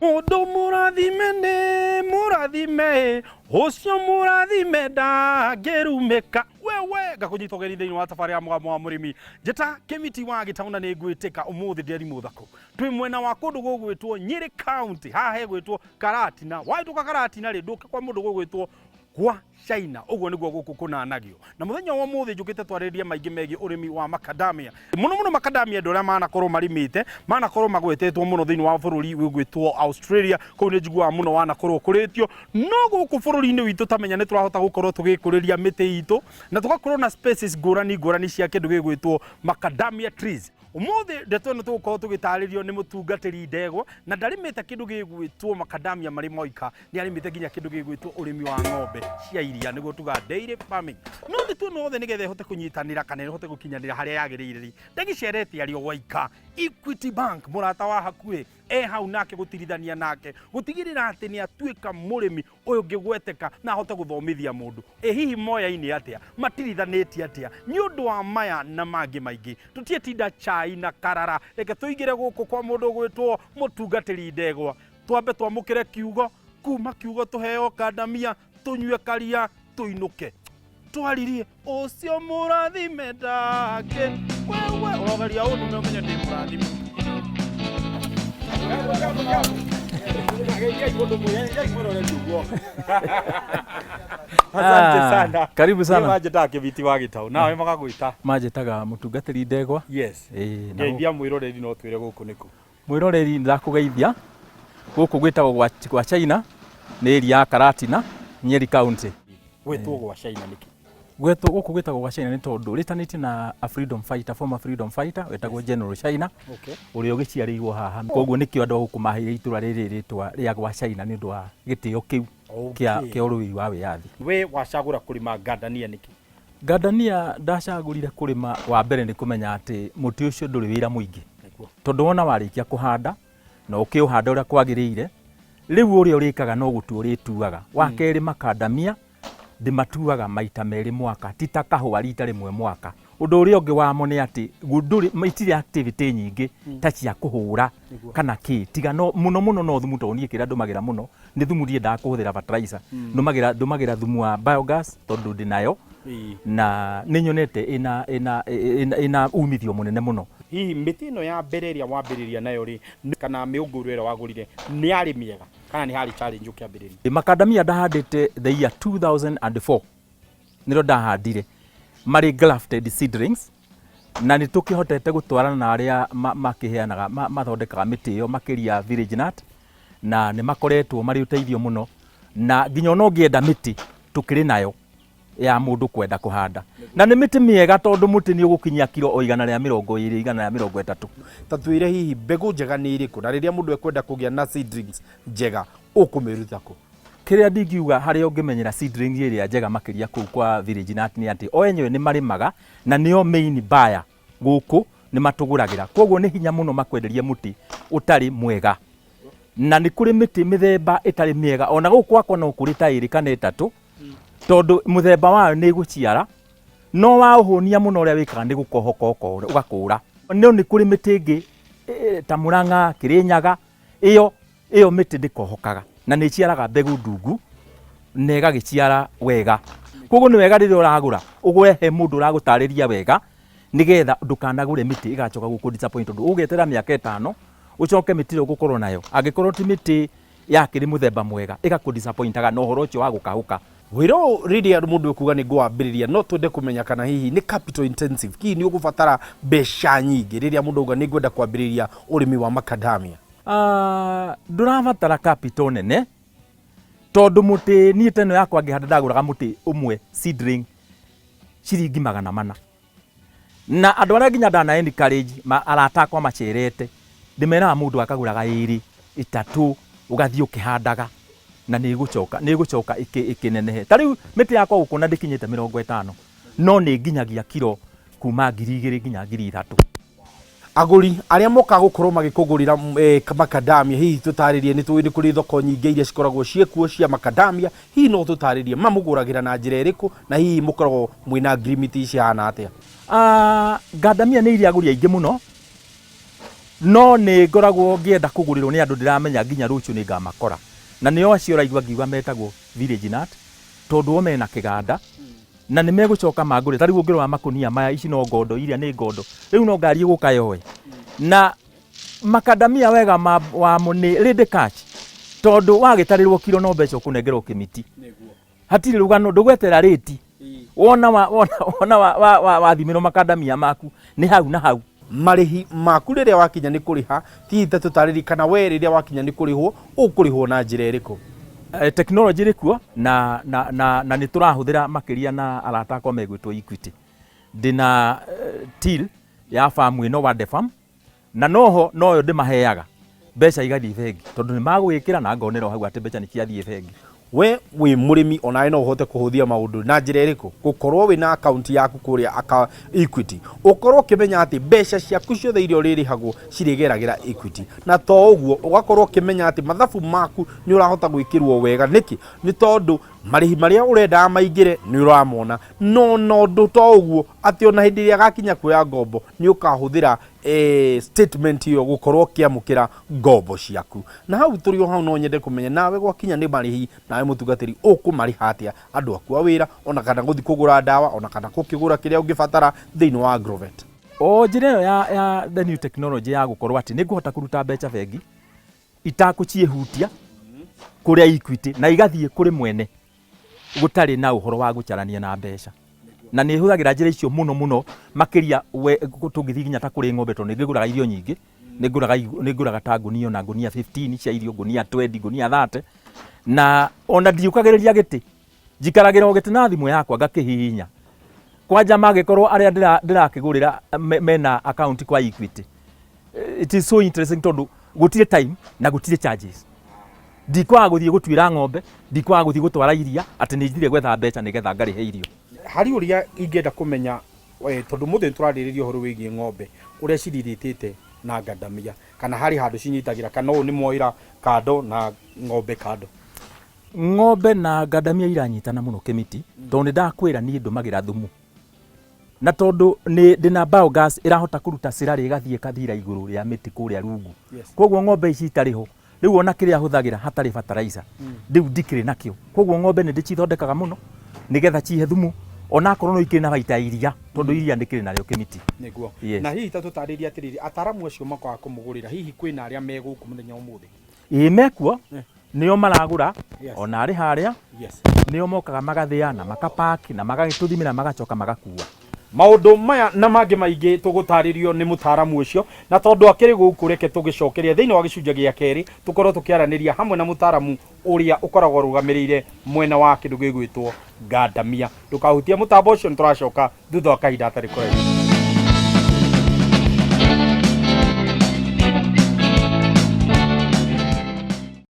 Mũndũ mũrathime nĩ mũrathime, ũcio mũrathime ndangĩrumĩka. Wewe ngakũnyita ũgeni thĩinĩ wa tabarĩra ya Mũgambo wa Mũrĩmi. Njĩta Kĩmiti wa Gĩtaũ na nĩ ngwĩtĩka ũmũthĩ ndĩari mũthako. Twĩ mwena wa kũndũ gũgwĩtwo Nyĩrĩ County, haha hegwĩtwo Karatina. Wahĩtũka Karatina rĩ, ndũke kwa mũndũ gũgwĩtwo gwa China. Ũguo nĩguo gũkũ kũnanagio. Na mũthenya wa ũmũthĩ njũkĩte twarĩrĩrie maingĩ megiĩ ũrĩmi wa macadamia. Mũno mũno macadamia andũ arĩa manakorwo marĩmĩte, manakorwo magwetetwo mũno thĩinĩ wa bũrũri ũgwĩtwo Australia, kũu nĩ njiguaga mũno wanakorwo ũkũrĩtio. No gũkũ bũrũri-inĩ witũ tamenya nĩ tũrahota gũkorwo tũgĩkũrĩria mĩtĩ itũ na tũgakorwo na species ngũrani ngũrani cia kĩndũ gĩgwĩtwo macadamia trees. Ũmũthĩ ndeto ĩno tũgũkorwo tũgĩtarĩrio nĩ mũtungatĩri ndegwa na ndarĩmĩte kĩndũ gĩgwĩtwo macadamia marĩ moika, nĩ arĩmĩte nginya kĩndũ gĩgwĩtwo ũrĩmi wa ng'ombe cia iria nĩguo tuga dairy farming. No ndeto ĩno yothe nĩgetha ĩhote kũnyitanĩra kana ĩhote gũkinyanĩra harĩa yagĩrĩire rĩ, ndagĩcerete arĩ o waika. Equity Bank mũrata wa hakuhĩ e hau nake gũtirithania nake gũtigĩrĩra atĩ nĩ atuĩka mũrĩmi ũyũ ũngĩgweteka na ahote gũthomithia mũndũ. Ĩ hihi moyaine atĩa? Matirithanĩtie atĩa? Nĩ ũndũ wa maya na mangĩ maingĩ, tũtiĩtinda chai na karara. Reke tũingĩre gũkũ kwa mũndũ ũgwĩtwo mũtungatĩri ndegwa. Twambe twamũkĩre kiugo, kuma kiugo tũheo kandamia, tũnyue karia, tũinũke. Twaririe ũcio mũrathime ndangĩ. Wewe ũrogeria ũndume ũmenye ndĩ mũrathime. Asante sana. Karibu sana. Manjĩtaga Kĩbiti wa Gĩtaũ. Nawe magagwĩta? Manjĩtaga mũtungatĩri ndegwa. Yes. Ĩĩ, na Ngeithia mwĩroreri no twĩre gũkũ nĩkũ. Mwĩroreri ndakũgeithia gũkũ gwĩtagwo gwa, gwa China nĩ area ya Karatina, Nyeri County. Gwĩtwo gwa China nĩkĩ? Gwetwo gũkũ gwĩtagwo gwa China nĩ tondũ rĩtanĩtie na a freedom fighter, former freedom fighter wetagwo General China ũrĩa ũgĩciarĩirwo haha. Koguo nĩkĩo andũ a gũkũ maheire itũra rĩrĩ rĩtwa rĩa gwa China nĩ ũndũ wa gĩtĩo kĩu kĩa kĩa ũrũi wa wĩyathi. We wacagũra kũrĩma ngandania nĩkĩ? Ngandania ndacagũrire kũrĩma wa mbere nĩ kũmenya atĩ mũtĩ ũcio ndũrĩ wĩra mũingĩ. Tondũ wona warĩkia kũhanda na ũkĩũhanda ũrĩa kwagĩrĩire, rĩu ũrĩa ũrĩkaga no gũtua ũrĩtuaga. Wa kerĩ makandamia ndĩmatuaga maita merĩ mwaka, ti ta kahũa rita rĩmwe mwaka. Ũndũ ũrĩa ũngĩ wamo nĩ atĩ ndũrĩ, itirĩ activity nyingĩ ta cia kũhũra kana kĩ, tiga no mũno mũno no thumu tondũ niĩ kĩrĩa ndũmagĩra mũno nĩ thumu, ndiendaga kũhũthĩra fertilizer. Ndũmagĩra ndũmagĩra thumu wa biogas tondũ ndĩnayo na nĩ nyonete ĩna ĩna ĩna ĩna umithio mũnene mũno. Hihi mĩtĩ ĩno ya mbere ĩrĩa wambĩrĩria nayo rĩ, kana mĩũngũrwa ĩrĩa wagũrire nĩ yarĩ mĩega kana nĩ harĩ challenge ũkĩambĩrĩria? Makandamia ndahandĩte the year 2004 nĩrĩo ndahandire marĩ grafted seedlings na nĩ tũkĩhotete gũtwarana na arĩa makĩheanaga mathondekaga mĩtĩ ĩyo makĩria Village Nut na nĩ makoretwo marĩ ũteithio mũno na nginya ona ũngĩenda mĩtĩ tũkĩrĩ nayo ya mũndũ kwenda kũhanda na nĩ mĩtĩ mĩega tondũ mũtĩ nĩ ũgũkinyia kiro o 120, 130. Ta twĩre hihi mbegũ njega nĩ ĩrĩkũ na rĩrĩa mũndũ ekwenda kũgĩa na seedlings njega ũkũmĩruta kũ? Kĩrĩa ndingiuga harĩa ũngĩmenyera seedling ĩrĩa njega makĩria kũu kwa Village Nut nĩ atĩ o enyewe nĩ marĩmaga na nĩo main buyer gũkũ nĩ matũgũragĩra koguo nĩ hinya mũno makwenderie mũtĩ ũtarĩ mwega na nĩ kũrĩ mĩtĩ mĩthemba ĩtarĩ mĩega ona gũkũ gwakwa no kũrĩ ta ĩrĩ kana ĩtatũ tondũ mũthemba wayo nĩ ĩgũciara no waũhũnia mũno ũrĩa wĩkaga nĩ gũkohoka ũkora ũgakũra no nĩ kũrĩ mĩtĩ ĩngĩ ta mũrang'a kĩrĩnyaga ĩyo ĩyo mĩtĩ ndĩkohokaga na nĩ ĩciaraga mbegũ ndungu na ĩgagĩciara wega koguo nĩ wega rĩrĩa ũragũra ũgũre he mũndũ ũragũtarĩria wega nĩgetha ndũkanagũre mĩtĩ ĩgacoka gũkũ disappoint tondũ ũgeterera mĩaka ĩtano ũcoke mĩtĩ ĩrĩa ũgũkorwo nayo angĩkorwo ti mĩtĩ yakĩrĩ mũthemba mwega ĩgakũ disappointaga na ũhoro ũcio wa gũkahũka. Wĩra ũyũ rĩrĩa mũndũ ekuga nĩ ngũwambĩrĩria no twende kũmenya kana hihi nĩ capital intensive, hihi nĩ ũgũbatara mbeca nyingĩ rĩrĩa mũndũ auga nĩ ngwenda kwambĩrĩria ũrĩmi wa macadamia? Ndũrabatara capital nene tondũ mũtĩ niĩ ta ĩno yakwa ngĩhanda ndagũraga mũtĩ ũmwe seedling ciringi 400. Na andũ arĩa nginya ndana encourage ma arata akwa macerete ndĩmeraga mũndũ akagũraga ĩrĩ ĩtatũ ũgathiĩ ũkĩhandaga na nĩ ĩgũcoka nĩ ĩgũcoka ĩkĩnenehe. Ta rĩu mĩtĩ yakwa gũkũ na ndĩkinyĩte 50 no nĩ nginyagia kiro kuma 2000 nginya 3000. Agũri arĩa mokaga gũkorwo magĩkũgũrĩra macadamia, hihi tũtarĩrie, nĩ tũĩ nĩ kũrĩ thoko nyingĩ iria cikoragwo ciĩkuo cia macadamia, hihi no ũtũtarĩrie mamũgũragĩra na njĩra ĩrĩkũ na hihi mũkoragwo mwĩna ngirimiti cihana atĩa? Ngandamia nĩ irĩ agũri aingĩ mũno, No nĩ ngoragwo ngĩenda kũgũrĩrwo nĩ andũ ndĩramenya nginya rũciũ nĩ ngamakora. Na nĩo acio ũraigua ngiuga metagwo Village Nut, tondũ o mena kĩganda na nĩ megũcoka mangũrĩre. Ta rĩu ũngĩrora makũnia maya, ici no ngondo, iria nĩ ngondo. Rĩu no ngari ĩgũka yoe. Na makandamia wega wamo nĩ ready cash, tondũ wagĩtarĩrwo kiro no mbeca ũkũnengerwo kĩmiti. Hatirĩ rũgano, ndũgweterera rĩti. Wona wa, wona, wona wa, wa, wa, wathimĩrwo makandamia maku nĩ hau na hau. Marĩhi maku rĩrĩa wakinya nĩ kũrĩha, hihi ta tũtarĩrie kana we rĩrĩa wakinya nĩ kũrĩhwo ũkũrĩhwo na njĩra ĩrĩkũ? Tekinoronjĩ ĩrĩ kuo na, na, na, na nĩ tũrahũthĩra makĩria na arata akwa megwĩtwo Equity. Ndĩna till ya farm ĩno Wade Farm, na noho noyo ndĩmaheaga mbeca igathiĩ bengi tondũ nĩ magwĩkĩra na ngonera o hau atĩ mbeca nĩ ciathiĩ bengi. We wĩ mũrĩmi onawe no ũhote kũhũthia maũndũ na njĩra ĩrĩkũ? Gũkorwo wĩna akaunti yaku kũrĩa Equity, ũkorwo ũkĩmenya atĩ mbeca ciaku ciothe iria ũrĩrĩhagwo cirĩgeragĩra Equity, na to ũguo ũgakorwo ũkĩmenya atĩ mathabu maku nĩ ũrahota gwĩkĩrwo wega. Nĩkĩ? Nĩ tondũ marĩhi marĩa ũrendaga maingĩre nĩ ũramona, no na ũndũ to ũguo atĩ ona hĩndĩ ĩrĩa gakinya kuoya ngombo nĩ ũkahũthĩra statement ĩyo gũkorwo ũkĩamũkĩra ngombo ciaku. Na hau tũrĩ o hau no nyende kũmenya nawe gwakinya nĩ marĩhi, nawe mũtungatĩri ũkũmarĩha atĩa andũ aku a wĩra, ona kana gũthiĩ kũgũra ndawa, ona kana gũkĩgũra kĩrĩa ũngĩbatara thĩinĩ wa Agrovet? O njĩra ĩyo ya the new technology ya gũkorwo atĩ nĩ ngũhota kũruta mbeca bengi itakũciĩhutia kũrĩa Equity na igathiĩ kũrĩ mwene gũtarĩ na ũhoro wa gũcarania na mbeca. Na nĩ hũthagĩra njĩra icio mũno mũno makĩria tũngĩthiĩ nginya ta kũrĩ ng'ombe, tondũ nĩ ngĩgũraga irio nyingĩ, nĩ ngũraga ta ngũnia ona ngũnia 15 cia irio, ngũnia 20, ngũnia 30, na ona ndiũkagĩrĩria gĩtĩ, njikaragĩra o gĩtĩ na thimũ yakwa ngakĩhihinya. Kwanja mangĩkorwo arĩa ndĩrakĩgũrĩra mena account kwa Equity. It is so interesting tondũ gũtirĩ time na gũtirĩ charges. Ndikwaga gũthiĩ gũtuĩra ng'ombe, ndikwaga gũthiĩ gũtwara iria atĩ nĩ njithire gwetha mbeca nĩgetha ngarĩhe irio. Harĩ ũrĩa ingĩenda kũmenya, tondũ mũthĩ nĩ tũrarĩrĩria ũhoro wĩgiĩ ng'ombe ũrĩa cirirĩtĩte na ngandamia, kana harĩ handũ cinyitagĩra, kana ũũ nĩ mwoĩra kando na ng'ombe kando? Ng'ombe na ngandamia iranyitana mũno kĩmiti, tondũ nĩ ndakwĩra niĩ ndũmagĩra thumu. Na tondũ nĩ ndĩna biogas ĩrahota kũruta cĩrarĩ ĩgathiĩ ĩkathira igũrũ rĩa mĩtĩ kũrĩa rungu. Koguo ng'ombe ici itarĩ ho, rĩu ona kĩrĩa hũthagĩra hatarĩ fertilizer, rĩu ndikĩrĩ nakĩo. Koguo ng'ombe nĩ ndĩcithondekaga mũno nĩgetha cihe thumu, ona akorwo no ikĩrĩ na baita ya iria, tondũ iria ndĩkĩrĩ narĩo kĩmiti. Nĩguo. Na hihi ta tũtarĩrie atĩrĩrĩ, ataramu acio makoaga kũmũgũrĩra, hihi kwĩna arĩa me gũkũ mũthenya wa ũmũthĩ? Ĩĩ mekuo, nĩo maragũra, ona arĩ harĩa, nĩo mokaga magathĩa na makapaki na magagĩtũthimĩra magacoka magakua. Maũndũ maya na mangĩ maingĩ tũgũtarĩrio nĩ mũtaaramu ũcio, na tondũ akĩrĩ gũkũ reke tũgĩcokerie thĩinĩ wa gĩcunjĩ gĩa kerĩ tũkorwo tũkĩaranĩria hamwe na mũtaaramu ũrĩa ũkoragwo arũgamĩrĩire mwena wa kĩndũ gĩgwĩtwo ngandamia. Ndũkahutie mũtambo ũcio, nĩ tũracoka thutha wa kahinda hatarĩ kũraihu.